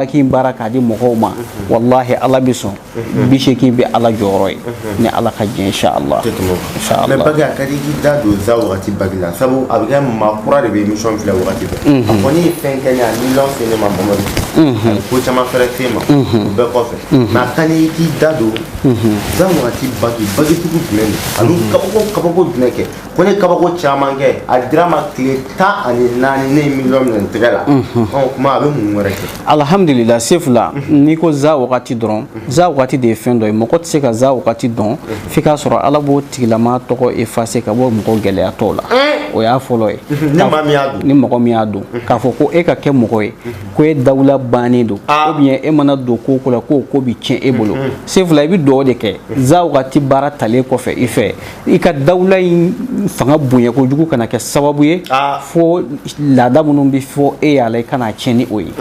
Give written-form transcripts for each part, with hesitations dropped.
Baki baara k'a di mɔgɔw ma, wallahi Ala bɛ sɔn. 80 bɛ Ala jɔyɔrɔ ye ni Ala ka diɲɛ, inshallah. Inshallah. Mais Baki, a ka di k'i da don za wagati baki la, sabu a bɛ kɛ maa kura de bɛ émission filɛ wagati bɛɛ. A kɔni ye fɛn kɛ ne, a miliyɔn se ne ma, Mamadu, a ye ko caman fɛnɛ se ma, o bɛɛ kɔfɛ, mais a ka di k'i da don za wagati baki. Baki sugu jumɛn don ani kabako jumɛn kɛ? Ko ne kabako caman kɛ, a dira ma tile 14, ne ye miliyɔn minɛ n tɛgɛ la. Ɔ kuma, a bɛ mun wɛrɛ kɛ? Alhamdulillah, Sefula, n'i ko za wagati dɔrɔn, za wagati de ye fɛn dɔ ye. Mɔgɔ tɛ se ka za wagati dɔn f'i k'a sɔrɔ Ala b'o tigilama tɔgɔ effacer ka bɔ mɔgɔ gɛlɛyatɔw la. O y'a fɔlɔ ye. Ni maa min y'a dɔn. Ni mɔgɔ min y'a dɔn k'a fɔ ko e ka kɛ mɔgɔ ye, ko e dawula bannen don, ou bien e mana don ko o ko la, k'o ko bi tiɲɛ e bolo, Sefula, i bɛ dugawu de kɛ. Za wagati baara talen kɔfɛ i fɛ, i ka dawula in fanga bonya kojugu kana kɛ sababu ye fo laada minnu bɛ fɔ e y'a la, i kana tiɲɛ ni o ye.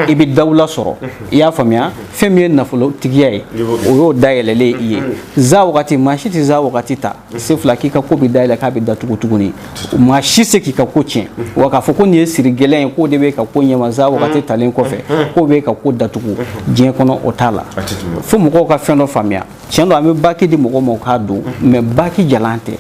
I bɛ dawula sɔrɔ, i y'a faamuya? Fɛn min ye nafolotigiya ye, o y'o dayɛlɛlen i ye. Za wagati, maa si tɛ za wagati ta, Sefula, k'i ka ko bɛ dayɛlɛ k'a bɛ datugu tuguni. Maa si se k'i ka ko tiɲɛ wa k'a fɔ ko nin ye siri gɛlɛn ye, k'o de bɛ ka ko ɲɛma za wagati talen kɔfɛ, k'o bɛ ka ko datugu diɲɛ kɔnɔ, o t'a la. Fo mɔgɔw ka fɛn dɔ faamuya. Tiɲɛ don, an bɛ baki di mɔgɔw ma u k'a don, mais baki jalan tɛ.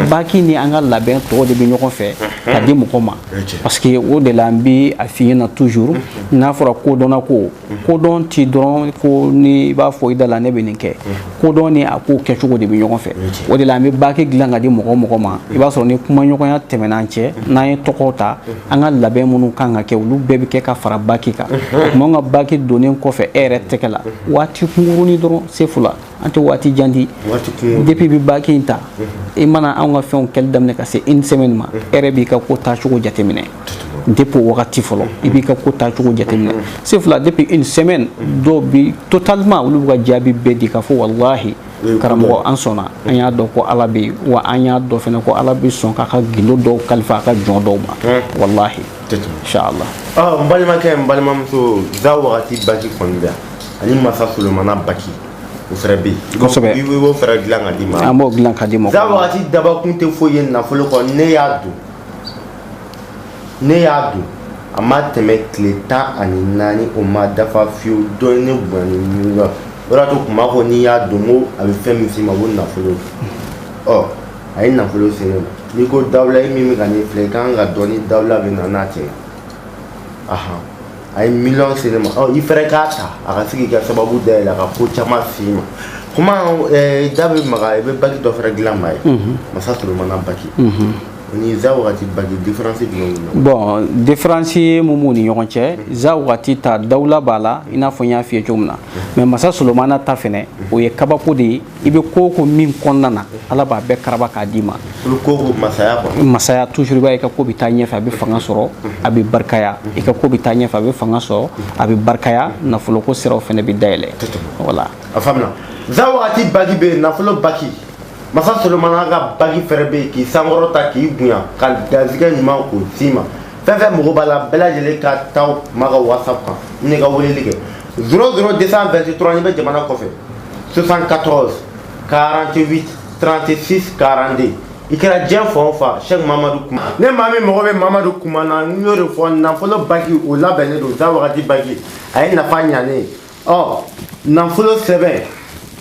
Baki ni an ka labɛn tɔw de bɛ ɲɔgɔn fɛ ka di mɔgɔ ma, parce que o de la an bɛ a f'i ɲɛna toujours, n'a fɔra kodɔnna ko, kodɔn ti dɔrɔn ko ni i b'a fɔ i da la ne bɛ nin kɛ. Kodɔn ni a ko kɛcogo de bɛ ɲɔgɔn fɛ. O de la an bɛ baki dilan ka di mɔgɔ mɔgɔ ma, i b'a sɔrɔ ni kumaɲɔgɔnya tɛmɛna an cɛ, n'an ye tɔgɔw ta, an ka labɛn minnu kan ka kɛ, olu bɛɛ bɛ kɛ ka fara baki kan. O tuma, an ka baki donnen kɔfɛ e yɛrɛ tɛgɛ la, waati kunkurunin dɔrɔn, Sefula, an tɛ waati jan di. Depuis i bɛ baki in ta, i mana anw ka fɛnw kɛli daminɛ ka se une semaine ma, e yɛrɛ b'i ka ko taacogo jateminɛ. Depuis o wagati fɔlɔ, i b'i ka ko taacogo jateminɛ, Sefula. Depuis une semaine, dɔw bi totalement, olu b'u ka jaabi bɛɛ di k'a fɔ walahi karamɔgɔ, an sɔnna, an y'a dɔn ko Ala bɛ yen, wa an y'a dɔn fɛnɛ ko Ala bɛ sɔn k'a ka gindo dɔw kalifa a ka jɔn dɔw ma, walahi, inshallah. N balimakɛ, n balimamuso, za wagati baki kɔni bɛ yan ani masa Solomana baki, o fɛrɛ bɛ yen. Kosɛbɛ. I b'o fɛrɛ dilan ka di ma? An b'o dilan ka di mɔgɔ. Za wagati dabakun tɛ foyi ye nafolo kɔ. Ne y'a don, ne y'a don, a ma tɛmɛ tile 14, o ma dafa fiyewu. Dɔɔni ne bonya ni miliyɔn. O de y'a to kuma ko n'i y'a don, ko a bɛ fɛn min s'i ma, ko nafolo. Ɔ a ye nafolo se ne ma. N'i ko dawula, e min bɛ ka nin filɛ, i kan ka dɔn ni dawula bɛ na n'a tɛ na. Ahan, a ye miliyɔn se ne ma. Ɔ i fɛrɛ k'a ta, a ka se k'i ka sababu dayɛlɛ a ka ko caman s'i ma. Kuma da bɛ maga, i bɛ baki dɔ fɛrɛ dilan maa ye, masa Solomana baki, o ni za wagati baki, différence jumɛn b'u ni ɲɔgɔn? Bon, différence mun b'u ni ɲɔgɔn cɛ? Za wagati ta, dawula b'a la, i n'a fɔ n y'a f'i ye cogo min na, mais masa Solomana ta fɛnɛ, o ye kabako de ye. I bɛ ko o ko min kɔnɔna na, Ala b'a bɛɛ karaba k'a d'i ma. I bɛ ko ko masaya kɔnɔ. Masaya toujours, i b'a ye i ka ko bɛ taa ɲɛfɛ, a bɛ fanga sɔrɔ, a bɛ barikaya. I ka ko bɛ taa ɲɛfɛ, a bɛ fanga sɔrɔ, a bɛ barikaya, nafoloko siraw fɛnɛ bɛ dayɛlɛ, voilà. A faamuna. Za wagati baki bɛ yen, nafolo baki, masa Solomana ka baki fɛrɛ bɛ yen k'i sankɔrɔta, k'i bonya, ka garizigɛ ɲuman k'o d'i ma. Fɛn fɛn mago b'a la, bɛɛ lajɛlen ka taa kuma ka WhatsApp kan ni ka weleli kɛ 00 223, n'i bɛ jamana kɔfɛ, 74 48 36 42. I kɛra diɲɛ fan o fan, Cheikh Mamadu Kuma. Ne maa min mago bɛ Mamadu Kuma na, n y'o de fɔ, nafolo baki o labɛnnen don. Za wagati baki, a ye nafa ɲa ne ye. Ɔ nafolo sɛbɛn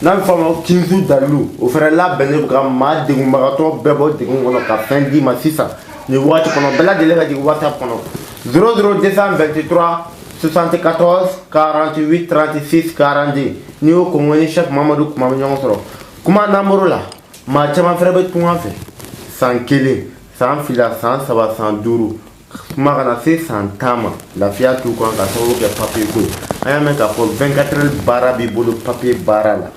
n'a bɛ fɔ a ma kinzu dalilu, o fɛnɛ labɛnnen don ka maa degunbagatɔ bɛɛ bɔ degun kɔnɔ ka fɛn d'i ma sisan nin waati kɔnɔ. Bɛɛ lajɛlen ka jigin WhatsApp kɔnɔ 00 223 74 48 36 42. N'i y'o kɔngɔ ni Cheikh Mamadu Kuma bɛ ɲɔgɔn sɔrɔ. Kuma n'an la, maa caman fɛnɛ bɛ tunga fɛ san 1, san 2, san 3, san 5, kuma kana se san 10 ma, lafiya t'u kan ka sababu kɛ papiye ko ye. An y'a mɛn k'a fɔ 24 heures baara b'i bolo papiye baara la.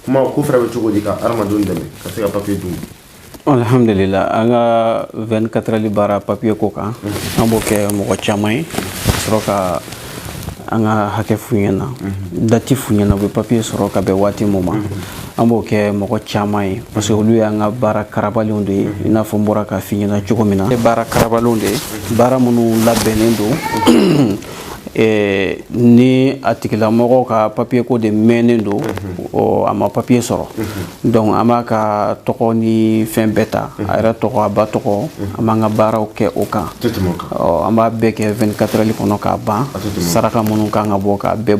Kuma ko fɛnɛ bɛ cogo di ka hadamadenw dɛmɛ ka se ka papiye d'u ma? Alhamdulillah, an ka 24 heures baara papiye ko kan, an b'o kɛ mɔgɔ caman ye ka sɔrɔ ka an ka hakɛ f'u ɲɛna, date f'u ɲɛna, u bɛ papiye sɔrɔ ka bɛn waati mun ma. An b'o kɛ mɔgɔ caman ye parce que olu y'an ka baara karabalenw de ye. I n'a fɔ n bɔra k'a f'i ɲɛna cogo min na, baara karabalenw de ye, baara minnu labɛnnen don ni a tigilamɔgɔ ka papiye ko de mɛnnen don, a ma papiye sɔrɔ. Donc an b'a ka tɔgɔ ni fɛn bɛɛ ta, a yɛrɛ tɔgɔ, a ba tɔgɔ, an b'an ka baaraw kɛ o kan. An b'a bɛɛ kɛ 24 heures kɔnɔ k'a ban, saraka minnu kan ka bɔ k'a bɛɛ.